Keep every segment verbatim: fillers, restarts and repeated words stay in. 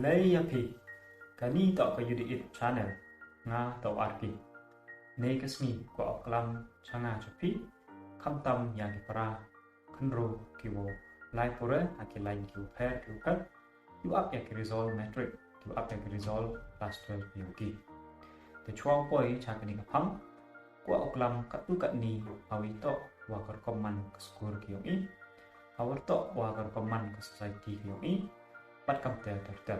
Lei ya phi, kani toh ka U D It channel, nga toh Arki. Ne ka sngi kwah u klam cha nga cha phi, khamtam ya ki para khynroo ki wow lai pure ha ki lain ki wow pher ki wow pher, ki wow ap ya ki result matric, ki wow ap ya ki result class twelve yong ki. Te chwa u poi cha kani ka phang, kwah u klam kattu katni ha wa i toh wa ka rukom man ka skur ki yong i, ha wa toh wa ka rukom man ka society ki yong i, pat kam te ter ter.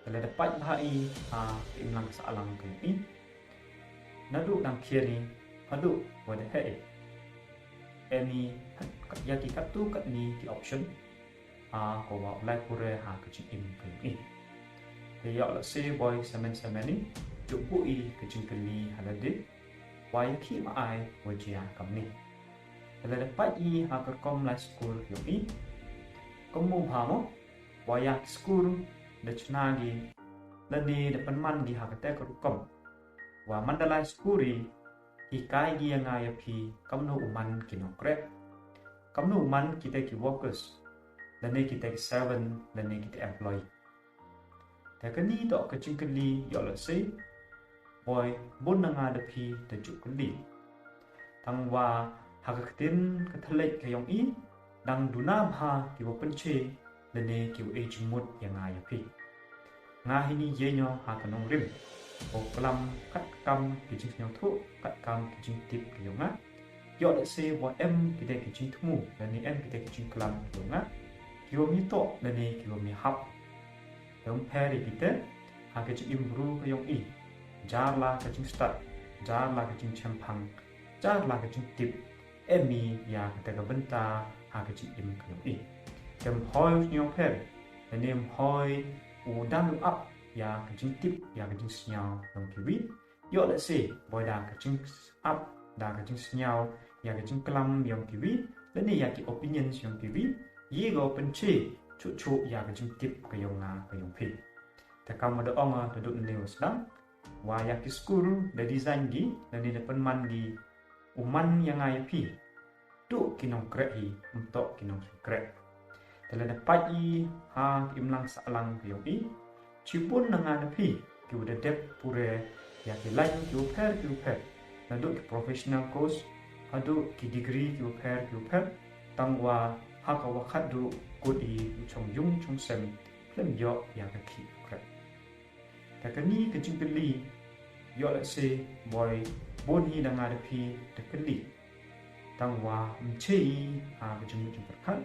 Te lada pait bha i ha ka imlang sahlang ka yong i, naduh dang khian i haduh wa da heh i, em i ya ki kattu katni ki option ha ka wa u lai pure ha ka jingim ka yong i. Te yoh lehse boi semen semen i, jooh buh i ka jingkylli ha lade, wa ya ki ma ai wa jia kamni. Te lada pait i ha ka rukom lai skur yong i, kam mo bha mo, wa ya ki skur da chna ki lane da pynman ki ha kate ka rukom, wa man da lai skur i, hikai ki ya nga ya phi kamno u man ki nongkreh, kamno u man kite ki workers, lane kite ki servant, lane kite employee. Te kani toh ka jingkylli yoh lehse boi bun na nga da phi da jooh kylli. Tang wa ha ka ktien ka thylliej ka yong i, dang duna bha ki wa pynche lane ki wa e jingmut ya nga ya phi. Nga hini ye nyo ha ka nongrim, wow klam kat kam ki jingsngewthuh, kat kam ki jingtip ki yong nga. Yoh lehse wa em kite ki jingthmu lane em kite ki jingklam ki yong nga, ki wa mi toh lane ki wa mi hap. Te um pher i kite ha ka jingim bru ka yong i, jar la ka jingstad, jar la ka jingchemphang, jar la ka jingtip, em i ya kate ka bynta ha ka jingim ka yong i. Te um hoi u sngewpher, lane um hoi u dam u ap ya ka jingtip, ya ka jingsngew yong ki wi. Yoh lehse boi da ka jingap, da ka jingsngew ya ka jingklam yong ki wi, lane ya ki opinions yong ki wi, ye ko pynche chuh chuh ya ka jingtip ka yong nga ka yong phi. Te kam wa da ong a, da duh ne wa sdang, wa ya ki skur da design ki lane da pynman ki u man ya nga ya phi duh ki nongkreh hi, um toh ki nongkreh. Te lada pait i ha ka imlang sahlang ka yong i, chibun na nga na phi ki wa da dep pure ya ki lain ki wa pher ki wa pher, naduh ki professional course haduh ki degree ki wa pher ki wa pher, tang wa ha ka wa khatduh kut i u chong yung chong sem, khlem yoh ya ka khih ka kreh. Te kani ka jingkylli yoh lehse boi bun hi da nga da phi da kylli, tang wa um che i ha ka jingmut jingpyrkhat,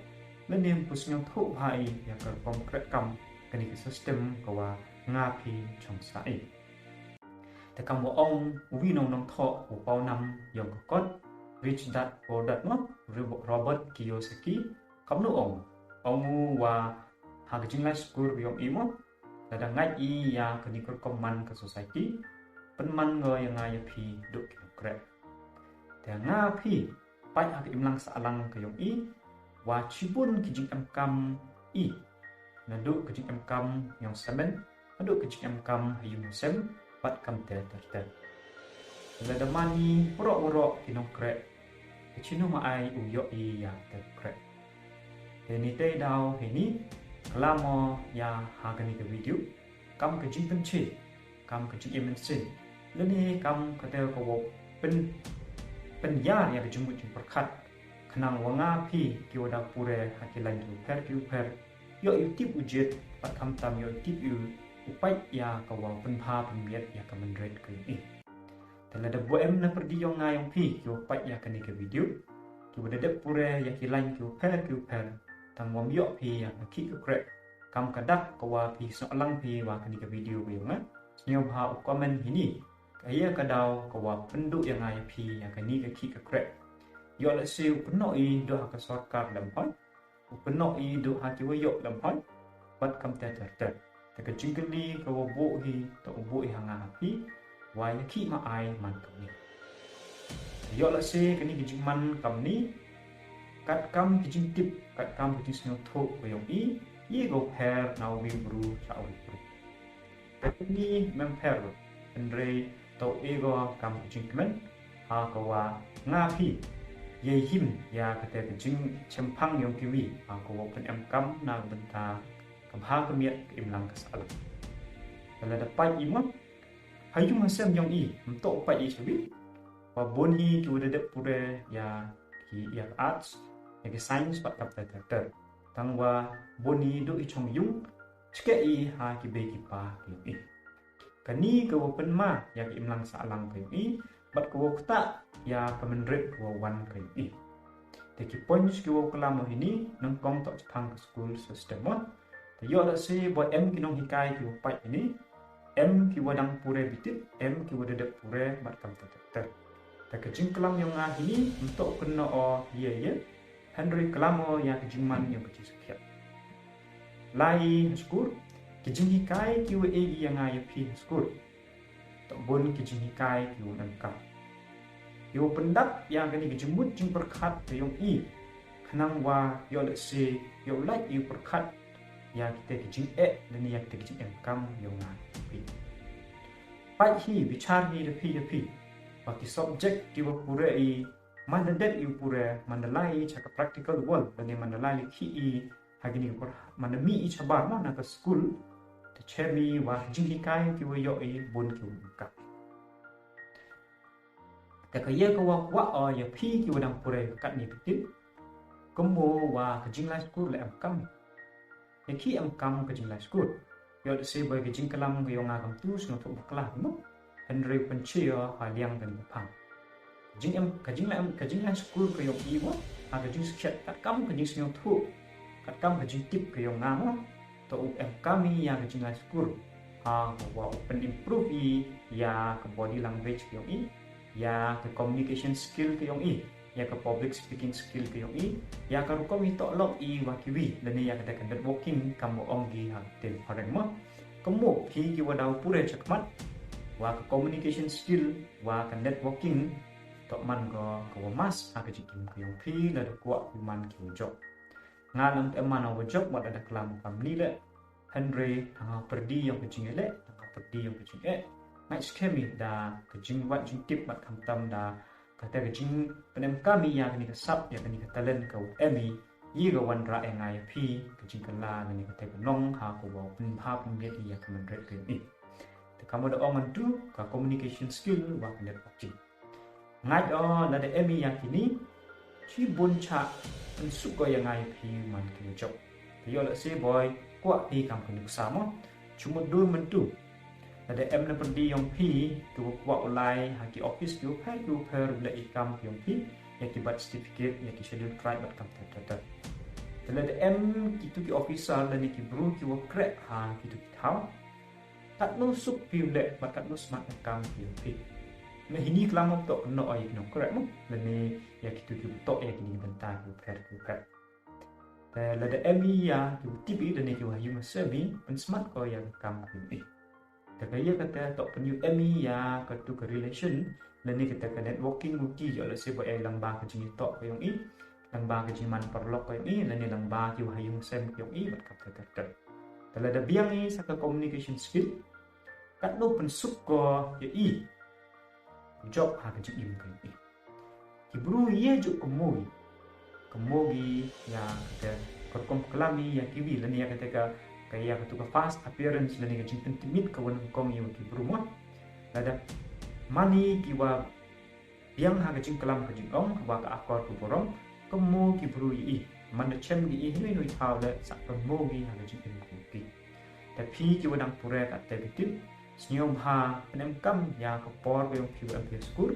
lane um pu sngewthuh bha i ya ka rukom kreh kam kani ka system ka wa nga phi chong sah i. Te kam wa ong u wi nong nongthoh u pawnam yong ka kot, Rich Dad Poor Dad mo, Ro-, Robert Kiyosaki, kamno ong? Ong u wa ha ka jinglai skur yong i mo, lada ngait i ya kani ka rukom man ka society, pynman ko ya nga ya phi duh ki nongkreh. Te nga phi pait ha ka imlang sahlang ka yong i, wa chibun ki jingemkam i, naduh ka jingemkam yong semen haduh ka jingemkam ha yung ha sem, pat kam te ter ter. Lada man i waroh waroh ki nongkreh, te chino ma ai u yoh i ya te kreh. Te ni te daw hini, klam o ya ha kani ka video kam ka jingpynche, kam ka jingim mynsiem, lane kam kate ka wa pyn, pynyar ya ka jingmut jingpyrkhat, khnang wa nga phi ki wa da pure ha ki lain ki wa pher ki wa pher, yoh i u tip u jied, pat khamtam yoh i u tip u, u pait ya ka wa pynbha pynbiet ya ka mynried ka yong i. Te lada boi em na pyrdi yong nga yong phi ki wa pait ya kani ka video, ki wa da dep pure ya ki lain ki wa pher ki wa pher, tang wa um yoh phi ya ka khih ka kreh, kam ka dak ka wa phi snoh lang phi wa kani ka video ka yong nga, sngewbha u comment hini, ka ya ka daw ka wa pynduh ya nga ya phi ya kani ka khih ka kreh. Yoh lehse u pynnoh i duh ha ka sorkar lem hoi, u pynnoh i duh ha ki wa yoh lem hoi, pat kam te ter ter. Te ka jingkylli ka wa buh hi, te u buh i ha nga ha phi, wa ya khih ma ai man kamni. Yoh lehse kani ka jingman kamni, kat kam ki jingtip, kat kam ki jingsngewthuh ka yong i, ye ko pher na u wi bru cha u wi bru. Te kani mem pher, hynrei to e ko kam ka jingkmen, ha ka wa nga phi ye him ya kate ka jingchemphang yong ki wi, ha ka wa pynemkam na ka bynta Ka bha ka miat ka imlang ka sahlang. Te lada pait i mo, ha yung ha sem yong i, ym toh pait i chawi. Wa bun hi ki wa da dep pure ya ki, ya ka arts, ya ki science, bad kam ter ter ter. Tang wa bun hi du i chong yung, chke i ha ki bei ki pa ki yong i. Kani ka wa pynma ya ka imlang sahlang ka yong i, bad ka wa ktah ya ka mynrit ka wa wan ka yong i. Te ki points ki wa klam o hini, nang kong toh chaphang ka school system mo. Te yoh da si bo em ki nonghikai ki wa pait hini, em ki wa dang pure bitit, em ki wa da dep pure, bad kam ter ter ter. Te ka jingklam yong nga hini, ym toh kynnoh o ye ye, hynrei klam o ya ka jingman yong ka jingsakhiat. Lai ha skur, ki jinghikai ki wa e i ya nga ya phi ha skur. Toh bun ki jinghikai ki wa em kam. Ki wa pyndap ya kani ka jingmut jingpyrkhat ka yong i. Khnang wa yoh lehse, yoh lait i pyrkhat ya kita ki jingeh, lane ya kita ki jingem kam yong nga ya phi. Pait hi, bichar hi da phi ya phi. Wa ki subject ki wa pure i, man da dep i pure, man da lai i cha ka practical world, lane man da lai i ki i, ha kini ka por, man da mih i chabar mo na ka school, te chem i wa jinghikai ki wa yoh i bun ki wa ka. Te ka ya ka wa kwah o ya phi ki wa dang pure katni bitit, kynmaw wa ka jinglai skur le em kam. Ya ki em kam ka jinglai skur. Yoh da si boi ka jingklam ka yong nga kam tu sngewthuh bakla mo. Hynrei pynche o ha liang kani ka phang. Jing em, ka jinglai em, ka jinglai skur ka yong i mo, ha ka jingsakhiat, katkam ka jingsngewthuh, katkam ka jingtip ka yong nga mo, toh u em kam i ya ka jinglai skur. Ha ka wa u pyn-improve i ya ka body language ka yong i, ya ka communication skill ka yong i, ya ka public speaking skill ka yong i, ya ka rukom i toh lok i wa kiwi, lane ya ka, ka networking kam wa ong ki ha ktien phareng mo. Kynmaw phi ki wa daw pure chakhmat, wa ka communication skill, wa ka networking, toh man ko ka wa must ha ka jingim ka yong phi, lada kwah phi man ki wa jop. Nga lam te man wa jop, wa da klam kam ni le. Hynrei tang ha pyrdi yong ka jingeh le, tang ha pyrdi yong ka jingeh, ngai skhem i da ka jingwad jingtip, bad khamtam da kata ka jingpynem kam i ya kani ka sap, ya kani ka talent ka wa em i, i ka wanrah ya nga ya phi, ka jingkylla kani kata ka nong ha ka wa pynbha pynmiat i ya ka mynrit ka yong i. Te kam wa da ong ngan tu, ka communication skill wa ka networking. Ngai o lada em i ya kini, chi bun cha pynsuk ko ya nga ya phi man ki wa jop. Te yoh lehse boi, kwah phi kam ka nuksa mo. Chumut dur myntu. Lada em na pyrdi yong phi ki wa kwah u lai ha ki office ki wa pher ki wa pher u leh i kam ki yong phi, ya ki birth certificate, ya ki schedule tribe, bad kam ter ter ter. Te lada em kitu ki officer lane ki bru ki wa kreh ha kitu ki thaw, katno suk phi u leh, bad katno smat em kam ki yong phi. Me hini klam o toh kynnoh o ya ki nongkreh mo, lane ya kitu ki wa toh ya kini ki bynta ki wa pher ki wa pher. Te lada em i ya ki wa tip i, lane ki wa ha yung ha sem i, pynsmat ko ya ka kam ka yong i. Te ka ya kata toh pynyoo em i ya katu ka relation, lane kata ka networking wa ki, yoh lehse boi, e, lyngba ka jingyatoh ka yong i, lyngba ka jingman paralok ka yong i, lane lyngba ki wa ha yung ha sem ka yong i, bad kam ter ter ter. Te lada biang i sa ka communication skill, katno pynsuk ko ya i jop ha ka jingim ka yong i. Ki bru ye ju kynmaw i, kynmaw i ya kata ka rukom klam i ya kiwi, lane ya kata ka, ka ya katu ka first appearance, lane ka jingpyntimit ka wa nyngkong i wa ki bru mo. Lada man i ki wa biang ha ka jingklam ka jingong, wa ka akor ka burom, kynmaw ki bru ya i. Man da chem ki i hynrei nui thaw le, sa kynmaw ki ha ka jingim ka yong ki. Te phi ki wa dang pure katte bitit, sngewbha pynem kam ya ka por ka yong phi wa em phi ha skur,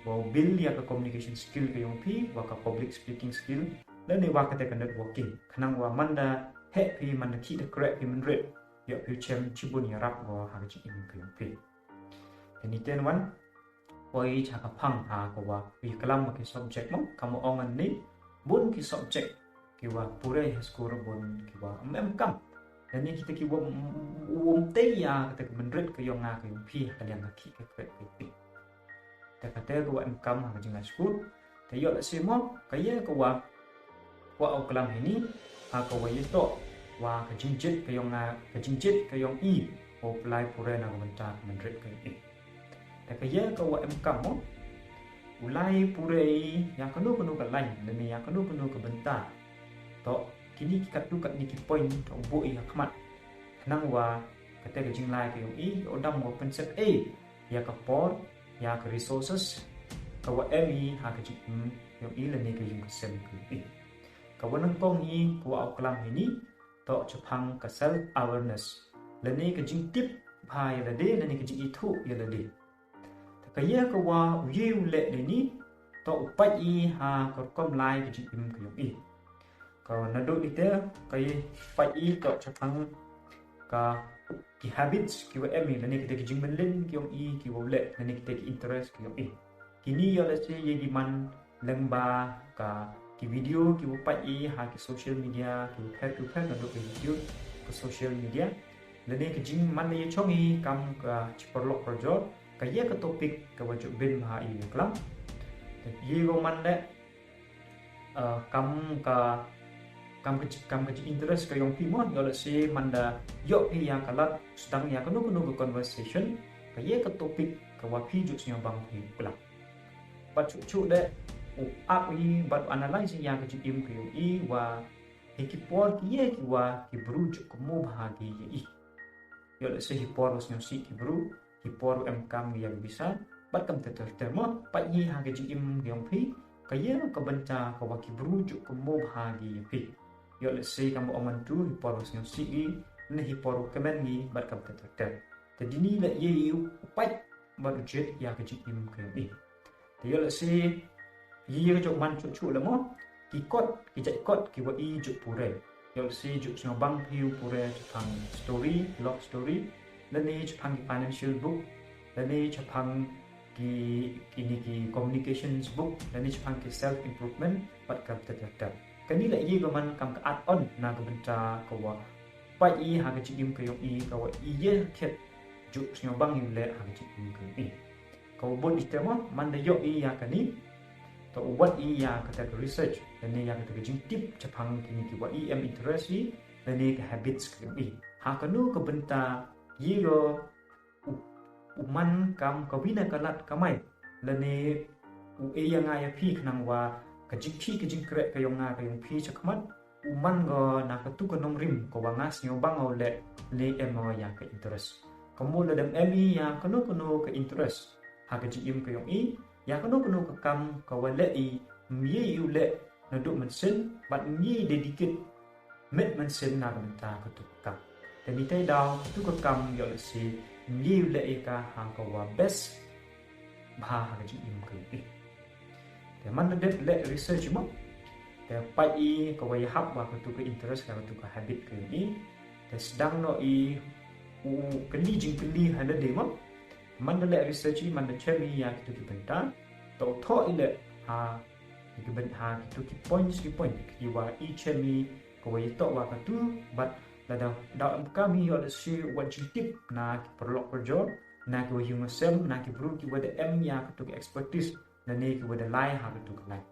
wa u build ya ka communication skill ka yong phi, wa ka public speaking skill, lane wa kata ka networking. Khnang wa man da heh phi, man da khih da kreh phi mynrit, yoh phi u chem chibun yarap ko ha ka jingim ka yong phi. Te ni ten wan, poi cha ka phang ha ka wa phi klam wa ki subject mo, kam wa ong ngan ni, bun ki subject ki wa pure ha skur bun ki wa em em kam. Lane kita ki wa, wa em te ya kata ka mynrit ka yong nga ka yong phi ha ka liang ka khih ka kreh ka yong phi. Te kata ka wa em kam ha ka jinglai skur. Te yoh lehse mo, ka ya ka wa kwah u klam hini, ha ka wa yatoh wa ka jingjied ka yong nga, ka jingjied ka yong i, wa u pynlai pure na ka bynta ka mynrit ka yong i. Te ka ya ka wa em kam mo, u lai pure i ya kano kano ka line, lane ya kano kano ka bynta. Toh kini ki katu katni ki point, toh u buh i ha khmat. Khnang wa katæ ka jinglai ka yong i, u dam wa pynsep e ya ka por, ya ka resources, ka wa em i ha ka jingim yong i lane ka yung ka sem ka yong i. Ka wa nyngkong hi, ka wa u klam heini, toh chaphang ka self awareness, lane ka jingtip bha ya lade, lane ka jingithuh ya lade. Tæ ka ya ka wa u ye u leh heini, toh u pait i ha ka rukom lai ka jingim ka yong i. Ka nadooh itæ, ka ye pait i toh chaphang ka, ki habits ki wa em i, lane kitæ ki jingmynlin ki yong i ki wa u leh, lane kitæ ki interest ki yong i. Kini yoh lehse ye ki man lyngba ka, ki video ki wa pait i ha ki social media, ki wa phær ki wa phær nadooh ka YouTube, ka social media. Lane ka jing man da yachong i kam ka chi paralok parajor, ka ya ka topic ka wa jooh bynta ha i wa klam. Tæ ye ko man leh, kam ka, kam ka, kam ka jinginterest ka yong phi mo, yoh lehse man da yoh phi ya ka lad sdang ya kano kano ka conversation, ka ya ka topic ka wa phi jooh sñiawbang phi u klam. Bad chooh chooh leh, u ap i bad u analyze ya ka jingim ka yong i wa, hei ki por ki ye ki wa ki bru jooh kynmoo bha ki ya i. Yoh lehse hei por wa sñiawsih ki bru, hei por wa emkaam ki ya ka bisa, bad kamtæ ter ter mo, pait i ha ka jingim ka yong phi, ka ya ka bynta ka wa ki bru jooh kynmoo bha ki ya phi. Yoh lehse kam wa ong myntu, hei por wa sñiawsih ki, ne hei por wa kmen ki, bad kamtæ ter ter. Tæ dini leh ye i u pait bad u jied ya ka jingim ka yong i. Tæ yoh lehse, ye ka jooh man chooh chooh leh mo, ki kot, ki jait kot ki wa i jooh puræ. Yoh lehse jooh sñiawbang phi u puræ chaphang story, love story, lane chaphang ki financial book, lane chaphang ki, kini ki communications book, lane chaphang ki self improvement, bad kamtæ ter ter. Kani leh ye ko man kam ka add on na ka bynta ka wa pait i ha ka jingim ka yong i, ka wa i ye thied jooh sñiawbang i u leh ha ka jingim ka yong i. Ka wa bood itæ mo, man da yoh i ya kani, toh u wad i ya katæ ka research, lane ya katæ ka jingtip chaphang kini ki wa i em interest i, lane ka habits ka yong i. Ha kano ka bynta ye ko u, u man kam kawi na ka lad kamai, lane u e ya nga ya phi khnang wa ka jingkhih ka jingkreh ka yong nga ka yong phi chakhmat, u man ko na katu ka nongrim ka wa nga sñiawbang o leh, lane em o ya ka interest. Kamwa lada em i ya kano kano ka interest ha ka jingim ka yong i, ya kano kano ka kam ka wa leh i, ym ye i u leh nadooh mynsien, bad ym ye i dedicate met mynsien na ka bynta katu ka kam. Tæ nitæ i daw katu ka kam yoh lehse ym ye u leh i ka ha ka wa best bha ha ka jingim ka yong i. Tæ man da dep leh research i mo, tæ pait i ka wa yahap wa katu ka interest, ka katu ka habit ka yong i. Tæ sdang noh i u kylli jingkylli ha lade mo. Man da leh research i, man da chem i ya kitu ki bynta, toh u thoh i leh ha ki byn-, ha kitu ki points, ki point ki wa i chem i, ka wa yatoh wa katu, bad lada daw emkaam i yoh lehse u wad jingtip na ki paralok parajor, na ki wa yung wa sem, na ki bru ki wa da em ya katu ki expertise, lane ki wa da lai ha katu ka line.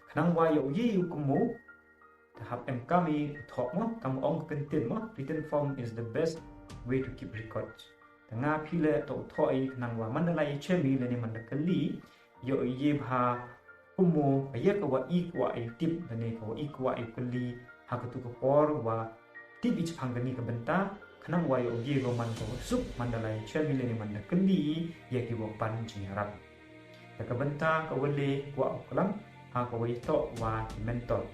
Khnang wa yow ye u kynmoo, tæ hap emkaam i u thoh mo, kam ong ka kyntien mo, written form is the best way to keep records. Tæ nga phi leh toh u thoh i khnang wa man da lai yachem i lane man da kylli, yow ye bha kynmoo, ka ya ka wa i kwah i tip, lane ka wa i kwah i kylli, ha katu ka por wa tip i chaphang kani ka bynta, khnang wa yow ye ko man ka wa suk, man da lai yachem i lane man da kylli ya ki wa pan jingyarap. Tæ ka bynta ka wa le kwah u klam, ha ka wa yatoh wa ki mentor.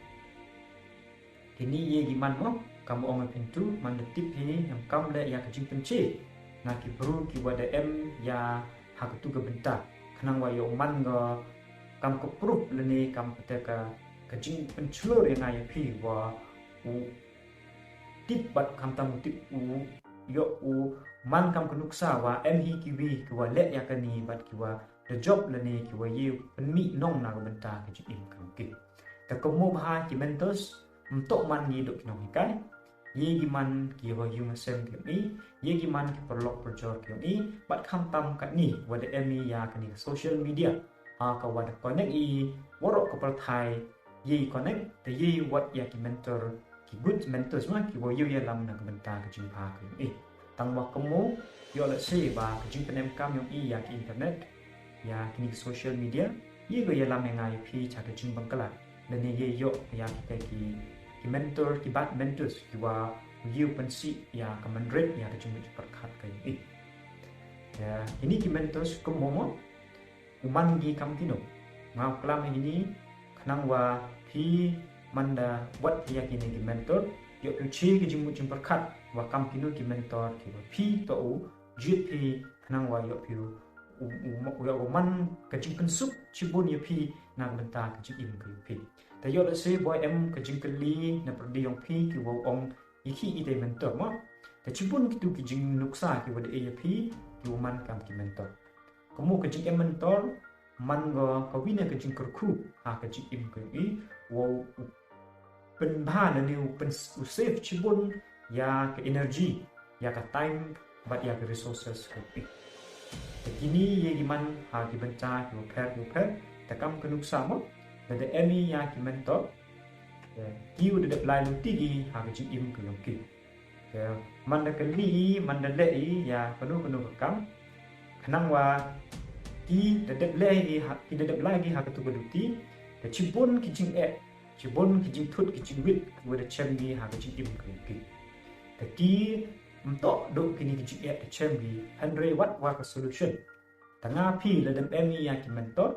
Kini ye ki man mo, kam ong i pyntu, man da tip hi, emkaam leh ya ka jingpynche na ki bru ki wa da em ya ha katu ka bynta, khnang wa yow man ko kam ka proof lane kam katæ ka, ka jingpynchlur ya nga ya phi wa u tip bad khamtam u tip u yoh u man kam ka nuksa wa em hi kiwi ki wa leh ya kani bad ki wa da jop lane ki wa ye pynmih nong na ka bynta ka jingim ka yong ki. Tæ kynmoo bha ki mentors, ymtoh man ki dooh ki nonghikai, ye ki man ki wa yung wa sem ki yong i, ye ki man ki paralok parajor ki yong i, bad khamtam katni wa da em i ya kani ka social media, ha ka wa da connect i waroh ka pyrthai, ye i connect, tæ ye i wad ya ki mentor, ki good mentors ma, ki wa yow yalam na ka bynta ka jingbha ka yong i. Tangwa kynmoo, yoh lehse wa ka jingpynemkaam yong i ya ki internet, ya kini ki social media, ye ko yalam ya nga ya phi cha ka jingbakla, lane ye yoh ya kitæ ki, ki mentor, ki bad mentors, ki wa u yoh pynsih ya ka mynrit ya ka jingmut jingpyrkhat ka yong i. Ya, ini ki mentors kum mo, u man ki kam kino. Nga u klam ini khnang wa phi man da wat ya kini ki mentor, yoh phi u chi ki jingmut jingpyrkhat wa kam kino ki mentor ki wa phi to u jied phi, khnang wa yoh phi u, u, u, u, yoh u man ka jingkynsuk chibun ya phi na ka bynta ka jingim ka yong phi. Te yoh da se boi em ka jingkylli na pyrdi yong phi ki wa ong i ki i te mentor mo. Te chibun kitu ki jingnuksa ki wa da e ya phi ki wa man kam ki mentor. Ka mo ka jingem mentor man ko ka wi na ka jingkyrkhu ha ka jingim ka yong i, wa u pynbha na ni u pyn, u save chibun ya ka energy, ya ka time, bad ya ka resources ka yong i. Te kini ye ki man ha ki bynta ki wa pher ki wa pher, te kam ka nuksa mo, lada em i ya ki mentor, te ki wa da dep lai luti ki ha ka jingim ka yong ki. Te man da kylli i, man da leh i ya kano kano ka kam, khnang wa ki da dep leh i ha, ki da dep lai ki ha katu ka luti, te chibun ki jingeh, chibun ki jingthut ki jingwit ki wa da chem ki ha ka jingim ka yong ki. Te ki ym toh du kini ki jingeh da chem ki, hynrei wat wa ka solution. Te nga phi lada em i ya ki mentor,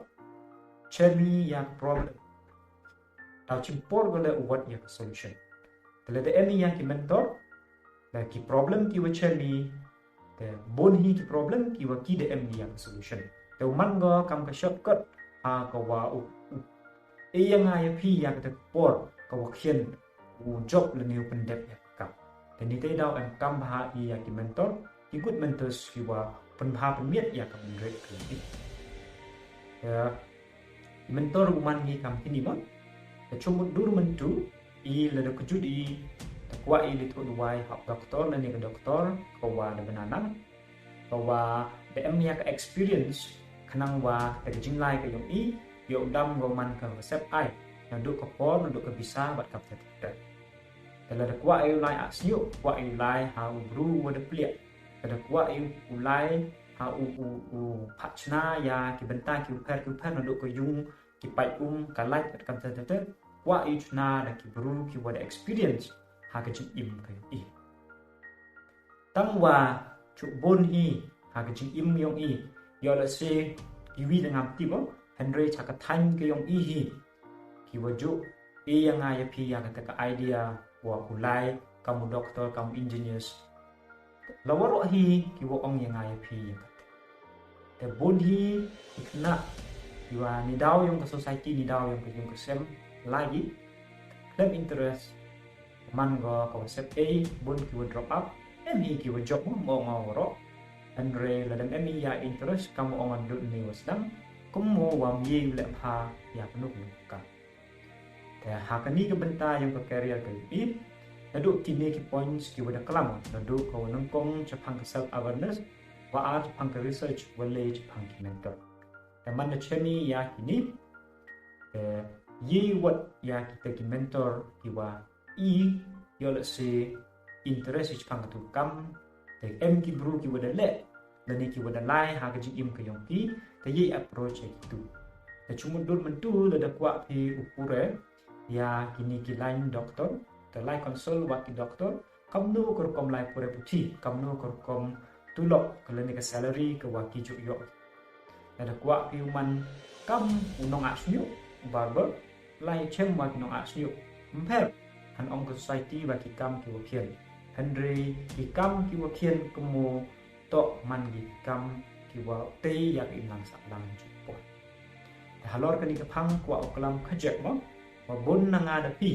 chem i ya ka problem. Te chim por ko le u wat ya ka solution. Te lada em i ya ki mentor, la ki problem ki wa chem i, te bun hi ki problem ki wa ki da em i ya ka solution. Te u man ko kam ka shortcut ha ka wa u, u e ya nga ya phi ya kata ka por ka wa khian u jop lane u pyndep ya ka kam. Te ni te daw em kam bha i ya ki mentor, ki good mentors ki wa pynbha pynmiat ya ka mynrit ka yong i. Ya, i mentor u man ki kam kini mo. Te chumut dur myntu, i lada kjut i, te kwah i li thoh duwai ha u doktor lane ka doktor ka wa da bna nang, ka wa da em ya ka experience, khnang wa te ka jinglai ka yong i yoh dam ko man ka wa sep ai, naduh ka por, naduh ka pisa, bad ka pthet. Te lada kwah i u lai ah sniuh, kwah i u lai ha u bru wa da pliah. Lada kwah i u lai ha u, u, u phah chna ya ki bynta ki wa pher ki wa pher, naduh ka yung, ki pait um, ka lait, bad kam te te te. Kwah i u chna da ki bru ki wa da experience ha ka jingim ka yong i. Tang wa chubun hi ha ka jingim yong i, yoh la se i wi da ngam tip o, hynrei cha ka thaiñ ka yong i hi ki wa ju e ya nga ya phi ya kata ka idea wa u lai kam u doctor, kam u engineers. La waroh hi ki wa ong ya nga ya phi ya kata. Te bun hi ki khynnah ki wa ni daw yong ka society, ni daw yong ka, yong ka sem, lai ki khlem interest. Man ko ka wa sep ei, bun ki wa drop out, em hi ki wa jop mo, mo nga waroh. Hynrei lada em i ya interest, kam ong an dut ni wa sdang, kum mo wa mi u leh bha ya kanu kanu ka kam. Te ha kani ka bynta yong ka career ka yong i, naduh kini ki points ki wa da klam, naduh ka wa nyngkong chaphang ka self awareness, wa ar chaphang ka research, wa le chaphang ki mentor. Te man da chem i ya kini, te ye wat ya kita ki mentor ki wa i, yoh la se interest i chaphang katu ka kam, te em ki bru ki wa da leh lane ki wa da lai ha ka jingim ka yong ki, te ye approach ya kitu. Te chumut dur myntu lada kwah phi u pure ya kini ki line doctor, te lai consult wa ki doctor, kamno ka rukom lai pure puthi, kamno ka rukom tulop ka lane ka salary ka wa ki ju yoh. Lada kwah phi u man kam u nong ah sniuh, u barber, lai chem wa ki nong ah sniuh. Ym pher, han ong ka society wa ki kam ki wa khian. Hynrei ki kam ki wa khian kum mo toh man ki kam ki wa tei ya ka imlang sahlang jingpoi. Te halor kani ka phang kwah u klam khajiak mo, wa bun na nga da phi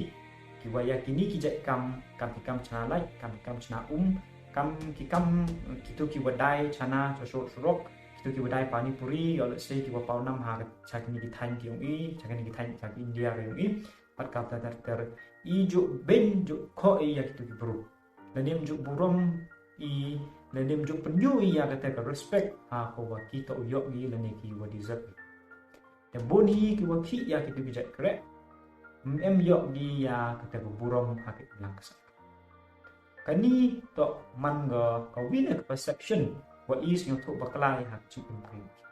ki wa ya kini ki jait kam, kam ki kam chna lait, kam ki kam chna um, kam ki kam kitu ki wa dai chna cha sor surok, kitu ki wa dai pani puri, yoh la se ki wa paw nam ha cha kini ki thaiñ ki yong i, cha kini ki thaiñ cha ki India ka yong i, pat ka ter ter ter. I ju beiñ ju khoh i ya kitu ki bru. Lane ym ju burom i, lane ym ju pynyoo i ya kata ka respect ha ka wa ki toh u yoh ki lane ki wa deserve i. Te bun hi ki wa khih ya kitu ki jait kreh, ym em yoh ki ya kata ka burom ha ka imlang ka sahlang. Kani toh man ko ka wi na ka perception wa i sngewthuh bakla i ha ka jingim ka yong ki.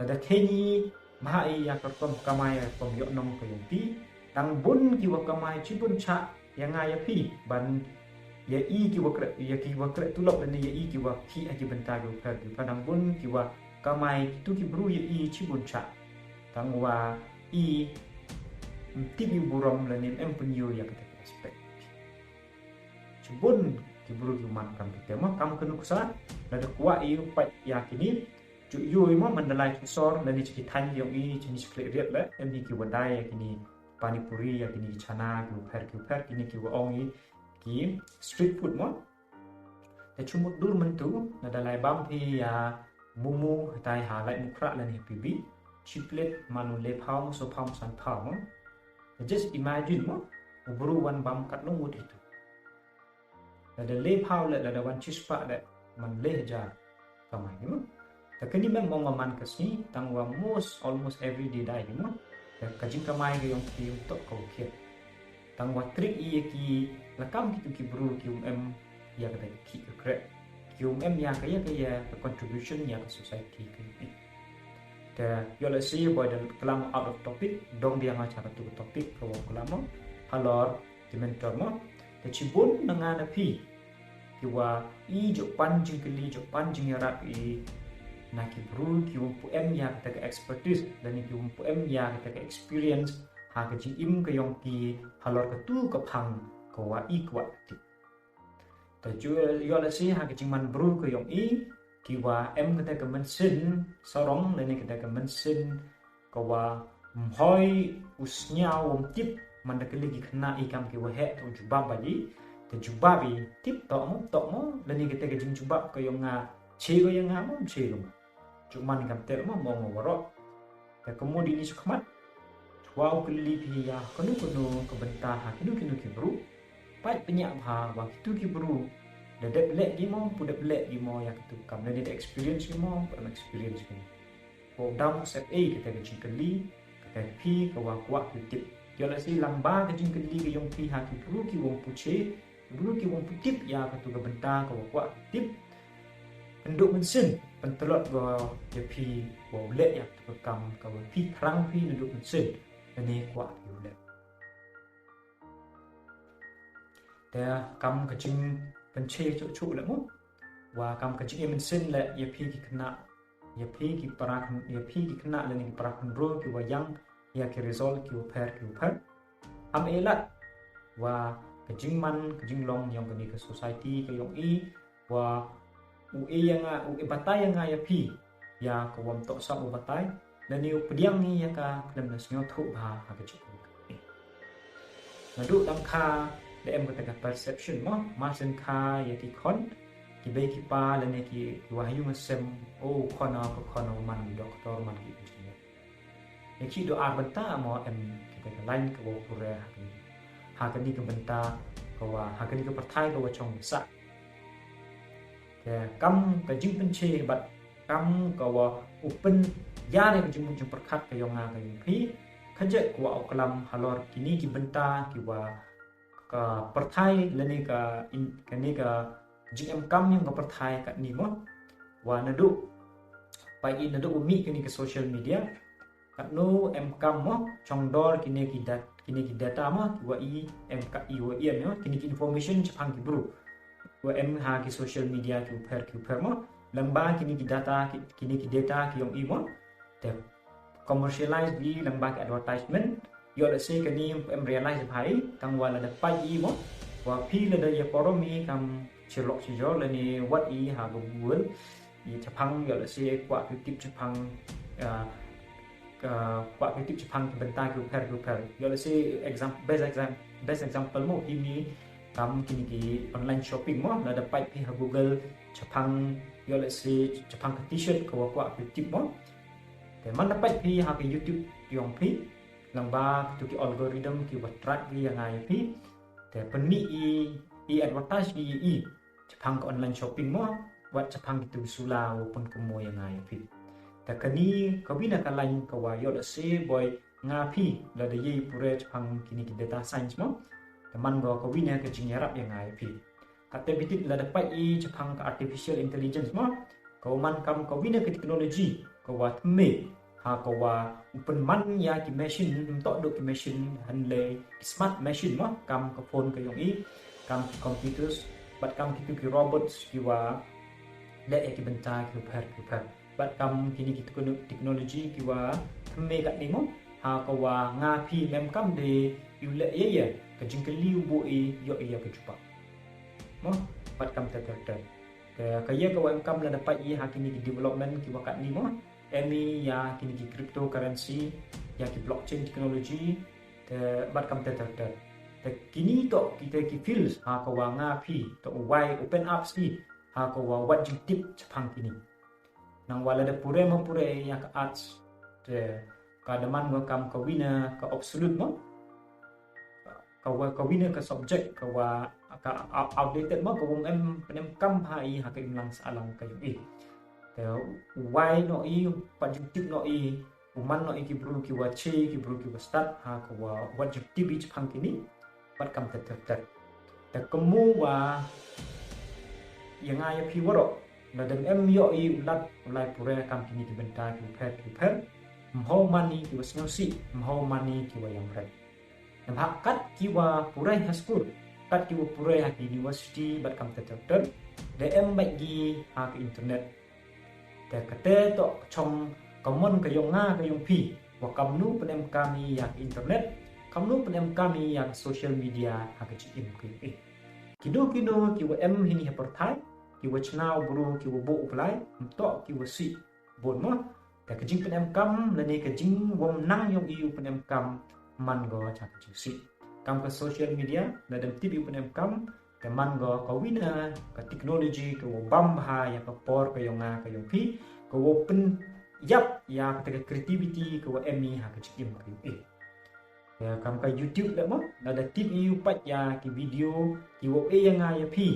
Lada kheiñ i bha i ya ka rukom kamai, rukom yoh nong ka yong ki, tang bun ki wa kamai chibun chah ya nga ya phi ban ya i ki wa kreh, ya ki wa kreh tulop lane ya i ki wa phi ha ki bynta ki wa pher ki wa pher, dang bun ki wa kamai, kitu ki bru ya i chi bun cha. Tang wa i ym tip i burom lane em pynyoh ya kata ka respect. Chi bun ki bru ki man kam kite mo, kam ka nuksa, lada kwah i u pait ya kini, ju yoh i mo, man da lai ki sor lane chi ki thaiñ yong i, chi ni chi khleh riat le, em hi ki wa dai ya kini pani puri, ya kini ki chana ki wa pher ki wa pher, kini ki wa ong i ki street food mo. Te chumut dur myntu, lada lai bam phi ya momo hatai ha Laitumkhrah lane ha P B, chi plate man u le phaw mo, so phaw mo, san phaw mo. Te just imagine mo, u bru wan bam kat long ngut itu. Lada le phaw le, lada wan chispah le, man le hajar kamai mo. Te kani mem ong wa man ka sngi, tang wa most, almost every day dai mo. Te ka jingkamai ka yong ki ym toh ka wa khian. Tang wa trick i ya ki, la kam kitu ki bru ki ym em ya kata ka khih ka kreh, ki ym em ya ka, ya ka, ya ka contribution ya ka society ka yong i. Te yoh lehse boi da klam out of topic, dang biang ha cha katu ka topic ka wa klam mo, halor ki mentor mo. Te chi bun na nga na phi ki wa i jooh pan jingkylli, jooh pan jingyarap i na ki bru ki wa ym pu em ya kata ka expertise lane ki wa ym pu em ya kata ka experience ha ka jingim ka yong ki halor katu ka phang ka wa i kwah tip. Te ju yoh lehse ha ka jingman bru ka yong i, ki wa em kata ka mynsiem sarong lane kata ka mynsiem ka wa ym hoi u sñiaw, wa ym tip, man da kylli ki khynnah i kam ki wa heh, te u jubab bha i, te jubab i, tip toh mo, toh mo, lane kata ka jingjubab ka yong nga, che ko ya nga mo, che ko mo. Ju man i kam te mo, mo, mo waroh. Te ka mut ini chakhmat, chwa u kylli phi ya kano kano ka bynta ha kino kino ki bru, pait pynïap bha wa kitu ki bru da dep leh ki mo, pu dep leh ki mo ya kitu kam, lane da experience ki mo, pu em experience ki mo. Ko dam sep ei kata ka jingkylli, kata phi ka wa kwah ki tip. Yoh lehse lang ba ka jingkylli ka yong phi ha ki bru ki wa ym pu che, bru ki wa ym pu tip ya katu ka bynta ka wa kwah ki tip. Pyndooh mynsiem, pyntlot ko ya phi wa u leh ya katu ka kam ka wa phi thrang phi nadooh mynsiem, lane kwah phi u leh. Te kam ka jingpynche chuh chuh le mo, wa kam ka jingim mynsiem le ya phi ki khynnah, ya phi ki para khyn-, ya phi ki khynnah lane ki para khynroo ki wa yang ya ki result ki wa pher ki wa pher. Ham e lad wa ka jingman ka jinglong yong kani ka society ka yong i, wa u e ya nga, u e batai ya nga ya phi ya ka wa ym toh sap u batai, lane u pdiang i ya ka khlem da sñiawthooh bha ha ka jingim. Nadooh dang kha da em kata ka perception mo, mar sien kha ya ki khon, ki bei ki pa lane ki, ki wa ha yung ha sem, o khon o, ka khon o man ki doctor, man ki engineer. Ya ki dooh ar bynta mo em kata ka line ka wa pure ha kani, ha kani ka bynta ka wa, ha kani ka pyrthai ka wa chong sah. Te kam ka jingpynche bad kam ka wa u pynyar ya ka jingmut jingpyrkhat ka yong nga ka yong phi, ka jait ka wa u klam halor kini ki bynta ki wa ka pyrthai lane ka in-, kani ka jingem kam yong ka pyrthai katni mo. Wa nadooh, pait i nadooh u mih kani ka social media, katno em kam mo, chongdor kini ki dat-, kini ki data mo, ki wa i em ka, i wa i em mo, kini ki information chaphang ki bru wa em ha ki social media ki wa pher ki wa pher mo. Lang ba kini ki data, ki, kini ki data ki yong i mo, te commercialize i lang ba ki advertisement. Yoh lehse kani em realize bha i, tang wa lada pait i mo, wa phi lada ya porom i kam chirlok chijor lane wat i ha Google, i chaphang, yoh lehse kwah ki tip chaphang, ah, ka, kwah ki tip chaphang ki bynta ki wa pher ki wa pher. Yoh lehse exam-, best exam-, best example mo, i mi kam kini ki online shopping mo, lada pait phi ha Google chaphang, yoh lehse chaphang ka t-shirt ka wa kwah ki tip mo. Te man da pait phi ha ka YouTube yong phi, lang ba kitu ki algorithm ki wa track ki ya nga ya phi. Te pynmih i, i advertise ki i chaphang ka online shopping mo, wat chaphang kitu ki sula wa pynkynmoo ya nga ya phi. Te kani ka wi na ka line ka wa yoh lehse boi nga phi lada ye pure chaphang kini ki data science mo, te man ko ka wi na ka jingyarap ya nga ya phi. Kate bitit lada pait i chaphang ka artificial intelligence mo, ka wa man kam ka wi na ka technology ka wa thymme, ha ka wa u pynman ya ki machine, ym toh dooh ki machine, hanle ki smart machine mo, kam ka phone ka yong i, kam ki computers, bad kam kitu ki robots ki wa leh ya ki bynta ki wa pher ki wa pher. Bad kam kini ki techno-, technology ki wa thymme katni mo, ha ka wa nga phi ym em kam de yow leh ya ya ka jingkylli u booh i, yoh i ya ka jubab mo, bad kam te ter ter. Te ka ya ka wa em kam lada pait i ha kini ki development ki wa katni mo, em i ya kini ki cryptocurrency, ya ki blockchain technology, te bad kam te ter ter. Te kini toh kita ki fields ha ka wa nga phi toh u wai open up i ha ka wa wat jingtip chaphang kini. Nang wa lada pure mo pure ya ka arts, te ka da man ko kam ka wi na ka obsolete mo, ka wa, ka wi na ka subject ka wa ka out-, outdated mo, ka wa ym em, pynem kam ha i ha ka imlang sahlang ka yong i. Te u wai noh i, pat jingtip noh i, u man noh i ki bru ki wa che, ki bru ki wa stad ha ka wa wat jingtip i chaphang kini, bad kam te ter ter. Te kynmaw wa ya nga ya phi waroh, lada ym em yoh i u lad u lai pure kam kini ki bynta ki wa pher ki wa pher, ym hoi man i ki wa sngewsih, ym hoi man i ki wa yamrem. Nampak kat ki wa pure ha school, kat ki wa pure ha ki university bad kam te ter ter, da em bait ki ha ka internet. Te kate toh ka chong ka mon ka yong nga ka yong phi, wa kamnu pynem kam i ya ka internet, kamnu pynem kam i ya ka social media ha ka jingim ka yong i. Kino kino ki wa em hini ha pyrthai, ki wa chna u bru, ki wa booh u Blai, ym toh ki wa sih bun mo. Te ka jingpynem kam lane ka jingwym nang yong i u pynem kam man ko cha ka jingsih. Kam ka social media, lada ym tip i u pynem kam, te man ko ka wi na ka technology ka wa bam bha ya ka por ka yong nga ka yong phi, ka wa pynyap ya kata ka creativity ka wa em i ha ka jingim ka yong i. Ya, kam ka YouTube leh mo, lada tip i u pait ya ki video ki wa e ya nga ya phi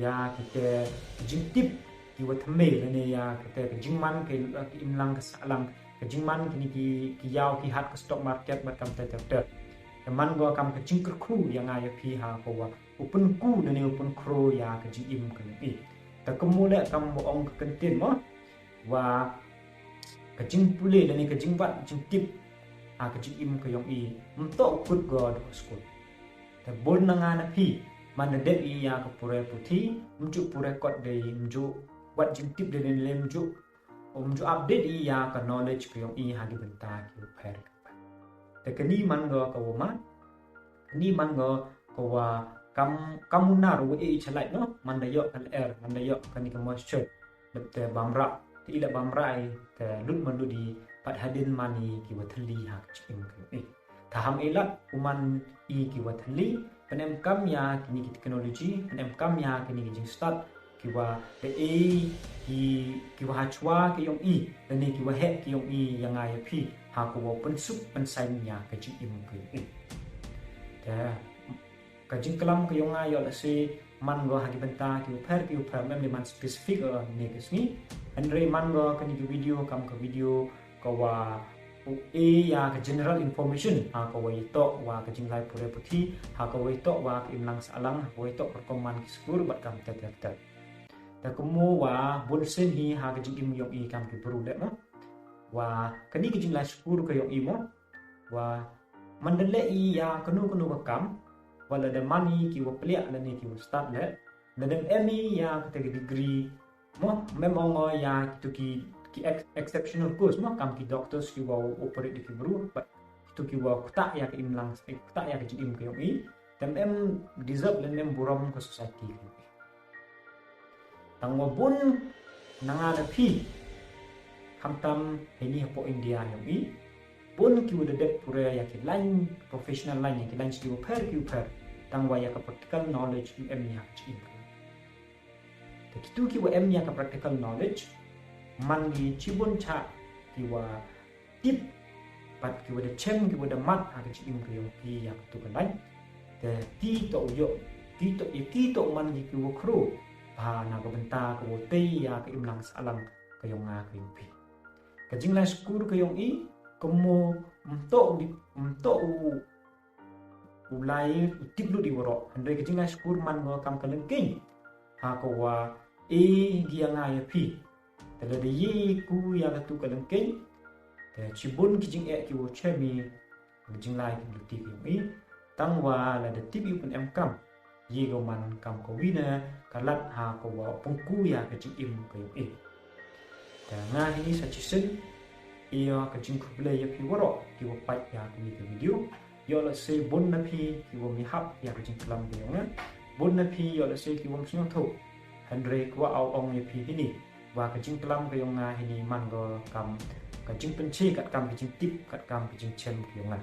ya kita ki jingtip ki wa thymme lane ya kita ki jingman ka, ka imlang ka sahlang, ka jingman kini ki, ki yaw ki hat ka stock market bad kam te ter ter. Te man ko kam ka jingkyrkhu ya nga ya phi ha ka wa u pynku lane u pynkhroo ya ka jingim ka yong i. Te kynmaw leh kam wa ong ka kyntien mo, wa ka jingpule lane ka jingwat jingtip ha ka jingim ka yong i, ym toh u kut ko da ka school. Te bun na nga na phi, man da dep i ya ka pure puthi, ym ju pure kot de, ym ju wat jingtip de, lane ym ju, ym ju update i ya ka knowledge ka yong i ha ki bynta ki wa pher. Te kani man ko ka wa ma, kani man ko ka wa kam, kam u nar wa e i chalait mo, man da yoh ka lyer, man da yoh kani ka moisture, lep te bam rah, te i leh bam rah i, te lut man lut i, pat hadien man i ki wa thylli ha ka jingim ka yong i. Te ham i lad u man i ki wa thylli, pynem kam ya kini ki technology, pynem kam ya kini ki jingstad, ki wa da e, ki, ki wa hachwa ki yong i, lane ki wa heh ki yong i ya nga ya phi, ha ka wa pynsuk pynsaiñ ya ka jingim ka yong i. Te ka jingklam ka yong nga yoh lehse man ko ha ki bynta ki wa pher ki wa pher, ym em de man specific, eh, ne ka sngi. Hynrei man ko kani ka video kam ka video ka wa u e ya ka general information ha ka wa i toh wa ka jinglai pure puthi, ha ka wa i toh wa ka imlang sahlang, ha ka wa i toh ka rukom man ki skur bad kam te ter ter. Te kynmaw wa bun sien hi ha ka jingim yong i kam ki bru leh mo, wa kani ka jinglai skur ka yong i mo, wa man da leh i ya kano kano ka kam, wa lada man i ki wa pliah lane ki wa stad leh, lada ym em i ya kata ka degree mo, ym em ong o ya kitu ki, ki ex-, exceptional course mo, kam ki doctors ki wa operate da ki bru, bad kitu ki wa ktah ya ka imlang, ktah ya ka jingim ka yong i, te ym em deserve lane ym em burom ka society ka yong i. Tang wa bun na nga na phi, khamtam heini hapoh India yong i, bun ki wa da dep pure ya ki line, professional line, ya ki line ki wa pher ki wa pher, tang wa ya ka practical knowledge ym em ya ka jingim. Te kitu ki wa em ya ka practical knowledge, man ki chibun cha ki wa tip, bad ki wa da chem, ki wa da mat ha ka jingim ka yong ki ya katu ka line. Te ki toh u yoh, ki toh, ya ki toh man ki ki wa khroo bha na ka bynta ka wa tei ya ka imlang sahlang ka yong nga ka yong phi. Ka jinglai skur ka yong i, kynmaw ym toh u di, ym toh u u lai u tip lut i waroh. Hynrei ka jinglai skur man ko kam ka lyngkeiñ ha ka wa e ki ya nga ya phi. Te lada ye ku ya katu ka lyngkeiñ, te chibun ki jingeh ki wa chem i, ka jinglai ki luti ki yong i. Tang wa lada tip i u pynem kam, ye ko man kam ka wi ne ka lad ha ko wa pynku ya ka jingim ka yong i. Te nga hi sa chisien, i ya ka jingkhublei ya phi waroh ki wa pait ya ka wi ka video. Yoh la se bun na phi ki wa mi hap ya ka jingklam ka yong nga. Bun na phi yoh la se ki wa mi sngewthuh. Hynrei kwah u ong ya phi hi ni, wa ka jingklam ka yong nga hi ni man ko kam ka jingpynche, kat kam ka jingtip, kat kam ka jingchem ka yong nga.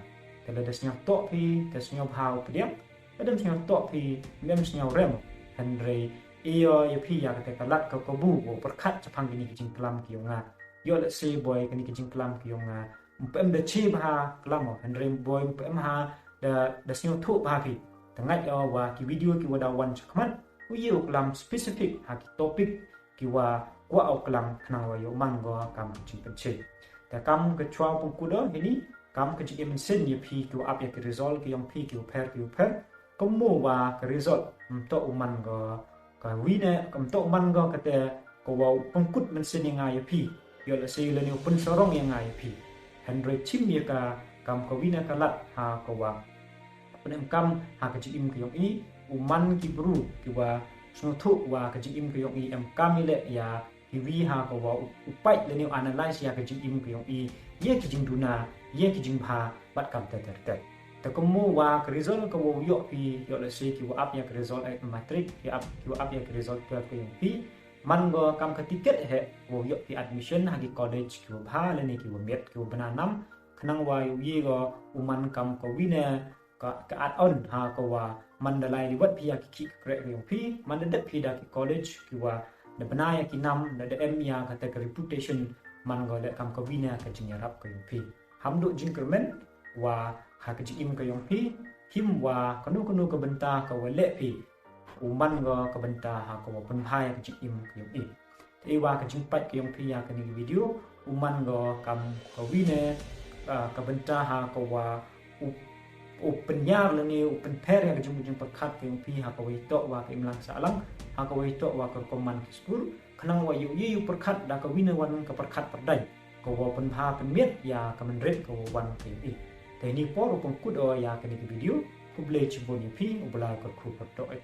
Te lada sngewthuh phi, te sngewbha u pdiang, lada sngewthuh phi, mem sngewrem. Hynrei i ya ya phi ya ka te ka lad ka kabu wa pyrkhat chaphang kini ka jingklam ka yong nga. Yoh la se boi kini ka jingklam ka yong nga ym pu em da chi bha klam o, hynrei boi ym pu em ha da, da sngewthuh bha phi. Te ngait o wa ki video ki wa da wan chakhmat, u ye u klam specific ha ki topic ki wa kwah u klam khnang wa yoh man ko kam ka jingpynche. Te kam ka chwa pynku do hi ni, kam ka jingim mynsiem ya phi ki wa ap ya ki result ka yong phi ki wa pher ki wa pher. Kumno wa ka result ym toh u man ko ka wi ne, ym toh u man ko ka te ko wa u pynkut mynsiem ya nga ya phi. Yoh la se la ni u pynsarong ya nga ya phi. Hynrei chim ya ka kam ka wi ne ka lad ha ko wa pynemkam ha ka jingim ka yong i, u man ki bru ki wa sngewthuh wa ka jingim ka yong i em kam i le ya ki wi ha ko wa u, u pait la ni u analyze ya ka jingim ka yong i, ya ki jingduna, ya ki jingbha, bad kam te ter ter. Te kumno wa ka result ka wa u yoh phi, yoh la se ki wa ap ya ka result, eh, matric, ki ap, ki wa ap ya ka result twelve ka yong phi, man ko kam ka ticket he wa u yoh phi admission ha ki college ki wa bha la ni ki wa miat ki wa bna nam, khnang wa u ye ko u man kam ka wi ne ka, ka add on ha ko wa man da lai liwat phi ya ki khih ki kreh ka yong phi, man da dep phi da ki college ki wa da bna ya ki nam, da, da em ya ka te ka reputation, man ko le kam ka wi ne ka jingyarap ka yong phi. Ham duh jingkyrmen wa ha ka jingim ka yong phi, him wa kano kano ka bynta ka wa leh phi, u man ko ka bynta ha ko wa pynbha ya ka jingim ka yong i. Te i wa ka jingpait ka yong phi ya kani ka video, u man ko kam ka wi ne, ah, ka bynta ha ko wa u, u pynyar la ni u pynpher ya ka jing, jingpyrkhat ka yong phi ha ka wa i toh wa ka imlang sahlang, ha ka wa i toh wa ka rukom man ka skur, khnang wa yoh ye u pyrkhat da ka wi ne wan ka pyrkhat pyrdaiñ, ka wa pynbha pynmiat ya ka mynrit ka wa wan ka yong i. Te ni por u pynkut o ya kani ka video, khublei chibun ya phi, u Blai kyrkhu kyrdoh i.